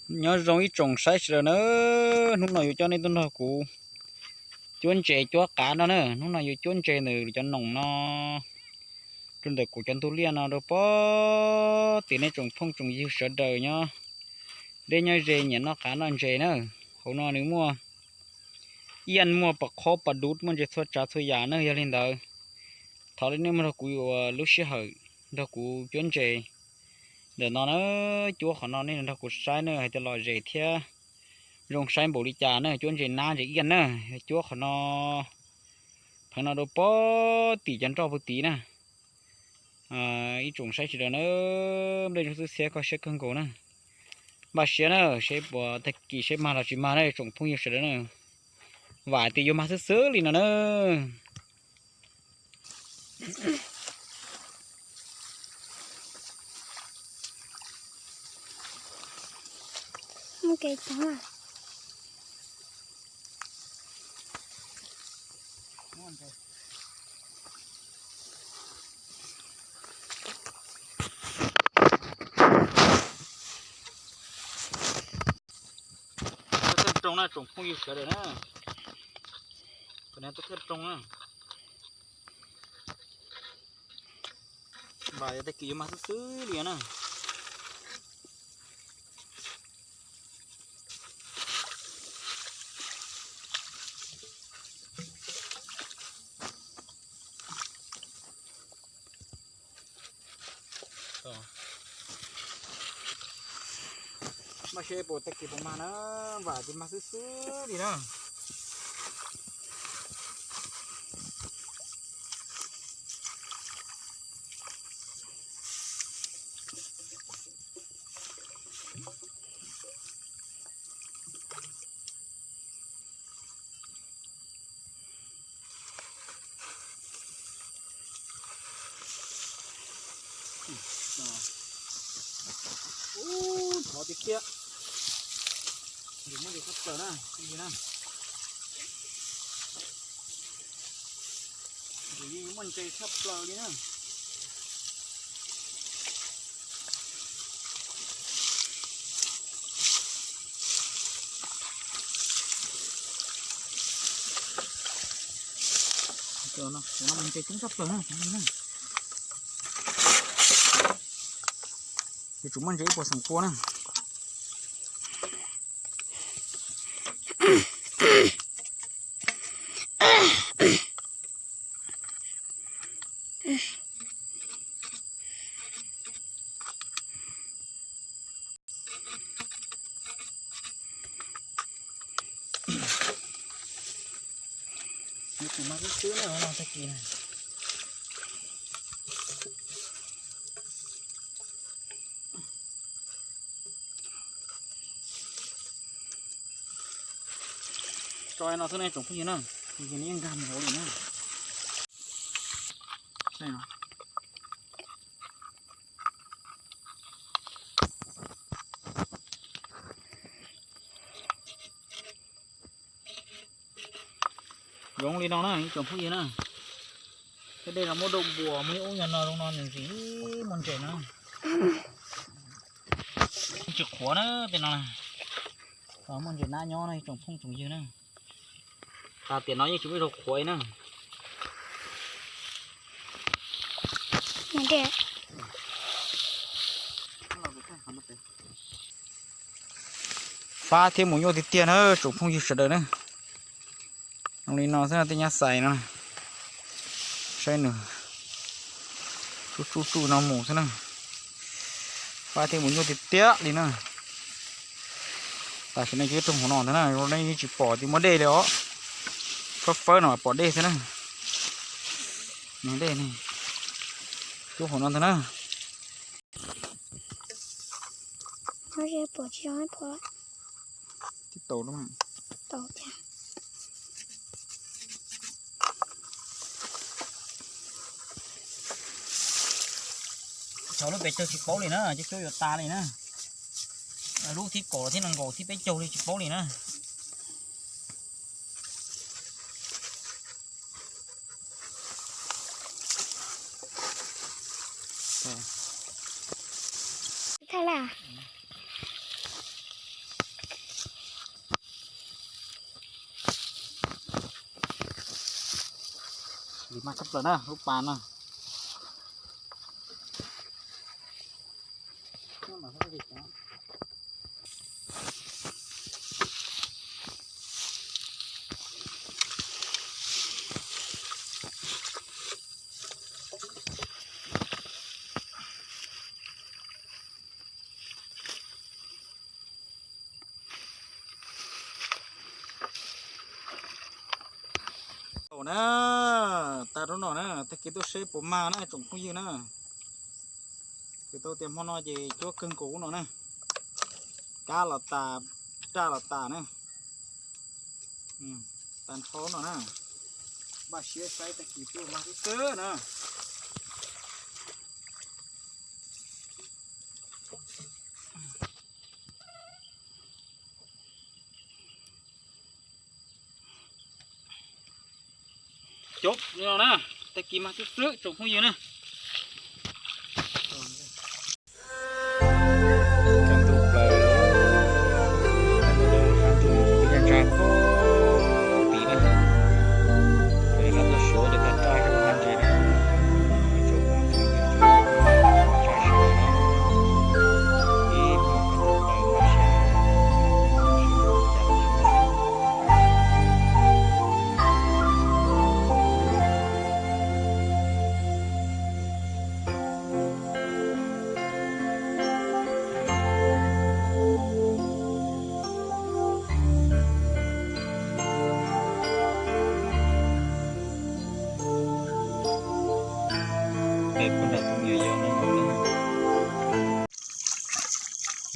Nyob zoo ib tsoom saib sawv daws na, hnub no yuav coj nej tuaj nrog kuv cuab ntses cuab qav no na. Hnub no yuav cuab ntses ntawm cov noom no rau ntawm kuv cov ntug liaj no rau pem tim nej tsoom phooj tsoom ywg sawv daws nyob deb nyob ze nyiam noj qav noj ntses na. Hauv no nws muaj iaj muaj pos qhob pos dub, muaj ntses txhua tsav txhua yam na. Yog li ntawd, thov nej nrog kuv ua lub sij hawm nrog kuv cuab ntses ntawm no na. Cuab qhov no nej nrog kuv saib na hais tias lom zem thiab zoo saib npaum li cas na. Cuab ntses nab ntses iaj na, cuab qhov no, pheev no rau pem tim cov nroj puag tid na. Ib tsoom saib sawv daws na, nplej zoo xwb xiab koj siab kawg nkaus na. Npaj siab na, seb puas tag kis seb mag los tsis mag na tsoom phooj ywg sawv daws na. Vam tias yuav mag xwb xwb li no na. Thiaj roo na tsoom phooj ywg sawv daws na. Kom nws thiaj roo na. Vam yog tag kis yuav mag xwb xwb li na. Npaj seb puas tag kis puas mag na, vam tias mag xwb xwb li na. Ub, thov tiag tiag. Yus muaj ntses tshaj plaws na, na. Yus yeej muaj ntses tshaj plaws li na. Ntses coob tshaj plaws na. Yuav tsum muaj ntses ib puas xeem pua na. Yuav tsum mag xwb xwb na, no tag kis na. Tso no xwb nej tsoom phooj ywg na, ces nws yeej nkag mus hauv li na. Zoo li no na ib tsoom phooj ywg na. Tej dej no muab daj npuas muaj ib ub nyuag no zoo no nws ntsis muaj ntses na. Tsis qhuav na tej no na. Muaj ntses nab nyob no ib tsoom phooj tsoom ywg na. Tas tiam no yeej tsis muaj ib zaug qhuav li na. Fab thiab mus nyuaj tiag tiag na tsoom phooj ywg sawv daws na. Zoo li no xwb no tej nyab xais no. Saib nws tsuj tsuj tsuj no mus xwb na. Fab thiab mus nyuaj tiag tiag li na. Tam sim no ces rooj hauv no ntag na, nej yeej tsis pom tias muaj dej li os. Fab fawb no pom dej xwb na. Dej ne, cuab hauv no ntag na. Tib tau lub. Thaum lub pes tsawg tsis paub li na, cov cuab yuav tas li na. Lub thib kaum thiab nees nkaum thib peb caug li tsis paub li na. Thaj laj. Mas tshaj plaws na, lub pas no. Tau na, tag rau no na, tag kis tuaj seb puas mag na tsoom phooj ywg na. Kuv tau tias hmo no ces cuab kawg nkaus no na. Kab los tas, raj los tas na. Tag nrho no na. Npaj siab saib tag kis tuaj mag xwb xwb na. Cov no na, tag kis mag xwb xwb tsoom phooj ywg na.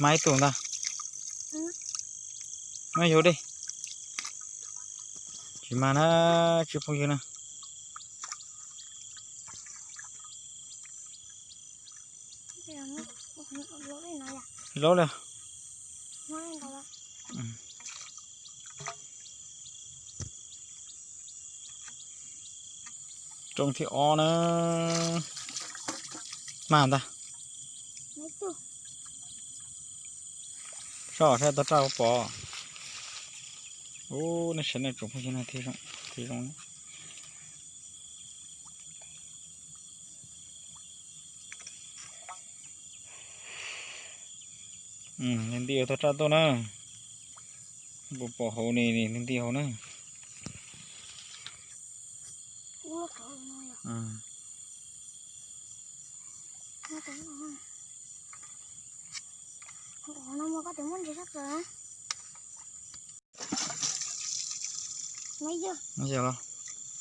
Mas ib tug ntag. Mas yog dej. Tsis mag na, tsis phooj ywg na. Laub li. Rooj thib ob na. Mag ntag. Soj saib tau raj pom. Ub, nej saib nej tsoom phooj ywg na, thiaj zoo. Nws nti tau raj tuaj na. Puas pom hauv ni, nws nti hauv na.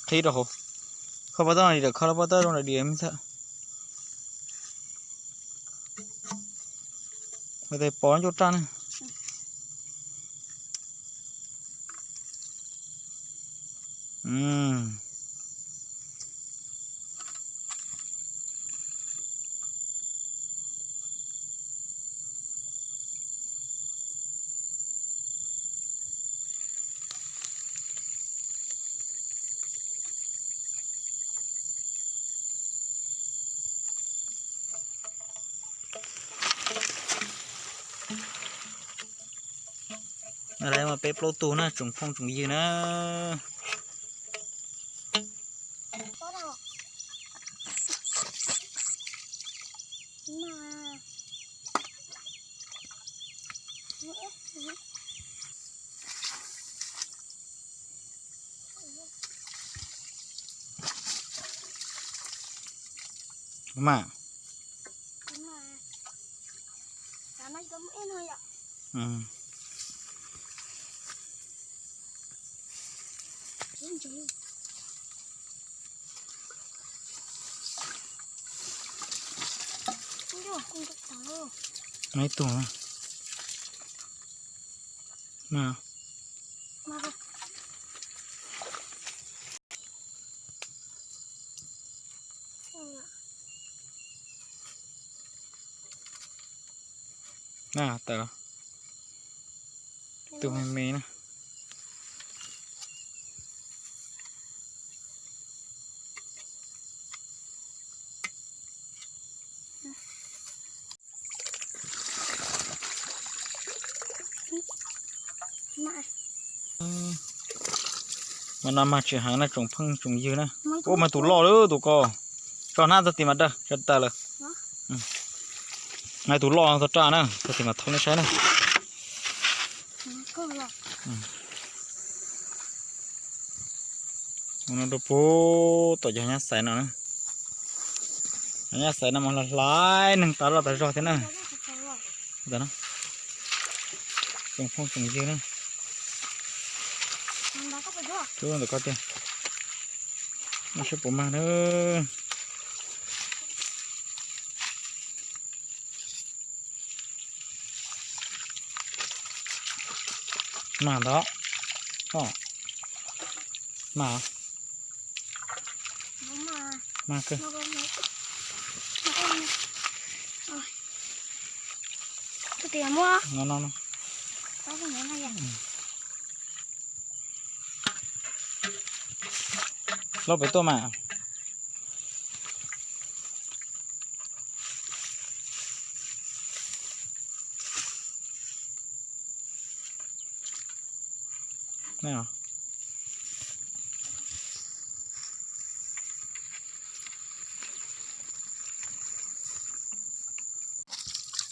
Qhib rau hauv. Kho pov tawb no, dim khau lub pov tawb zoo li dim me txhawm. Tes pov ncauj raj ne. Lawv mas peb plaub tug na, tsoom phooj tsoom ywg na. Mas. Ib tug na. Na, tawm los. Tus me me na. No mas tsis heev na tsoom phooj tsoom ywg na. Ua mas tus loj lawm tus ko. Tso hnab txog tim mas dawg tso tas lawm. Tus loj txog raj na, txog tim mas thauj nej saib na. Rau puag tom cov nyab xaiv no na. Nyab xaiv no mas hlais neeg tas loj tas zog thiab na. Tsoom phooj tsoom ywg na. Ntawm ko tiag. Saib puas mag na. Mag ntag. Mag. Mag kawg. No no no. Los pem tuaj mas.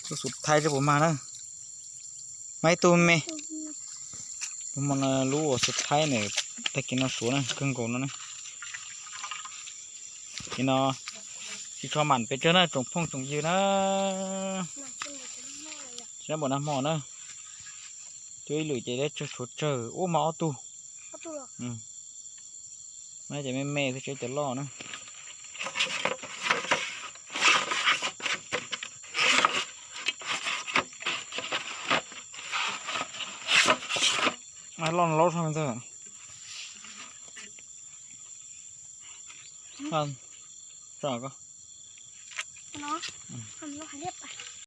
Lub xub thaib seb puas mag na. Mag ib tug me. Lub uas xub thaib nws tag kis no suav na kawg nkaus no na. Kis no tsis tshua mam pes tsawg na tsoom phooj tsoom ywg na. Tsis nab npaum nag hmo na. Cua ib lwm ces deb tsawg tshuav tsawg ub mas ob tug. Ces me me xwb tsev cov loj na. Loj laub zog ntag.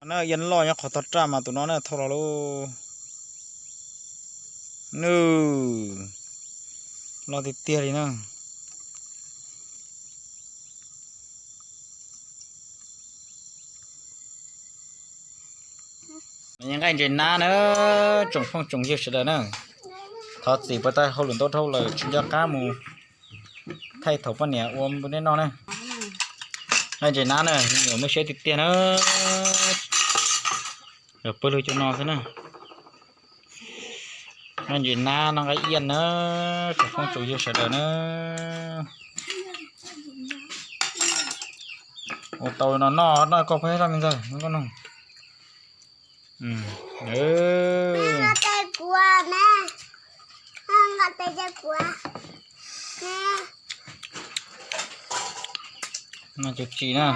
Na, yaj loj nyob qhov tog raj mas tus no na thauj los lauj. Nws loj tiag tiag li na. Nqaij ntses nab na, tsoom phooj tsoom ywg sawv daws na. Thov txim puas tau hauj lwm ntau dhau lawm tsis nco qab mus thaij thaum poj niam ua npua nej noj na. Nqaij ntses nab na, me nyuam muaj siab tiag tiag na. Pawg lug cov no xwb na. Nqaij ntses nab no nqaij iab na, tsoom phooj tsoom ywg sawv daws na. Ua tau no noj, noj koj pheej zaj me ntxawg, noj koj noj. Noj tsis tsis na.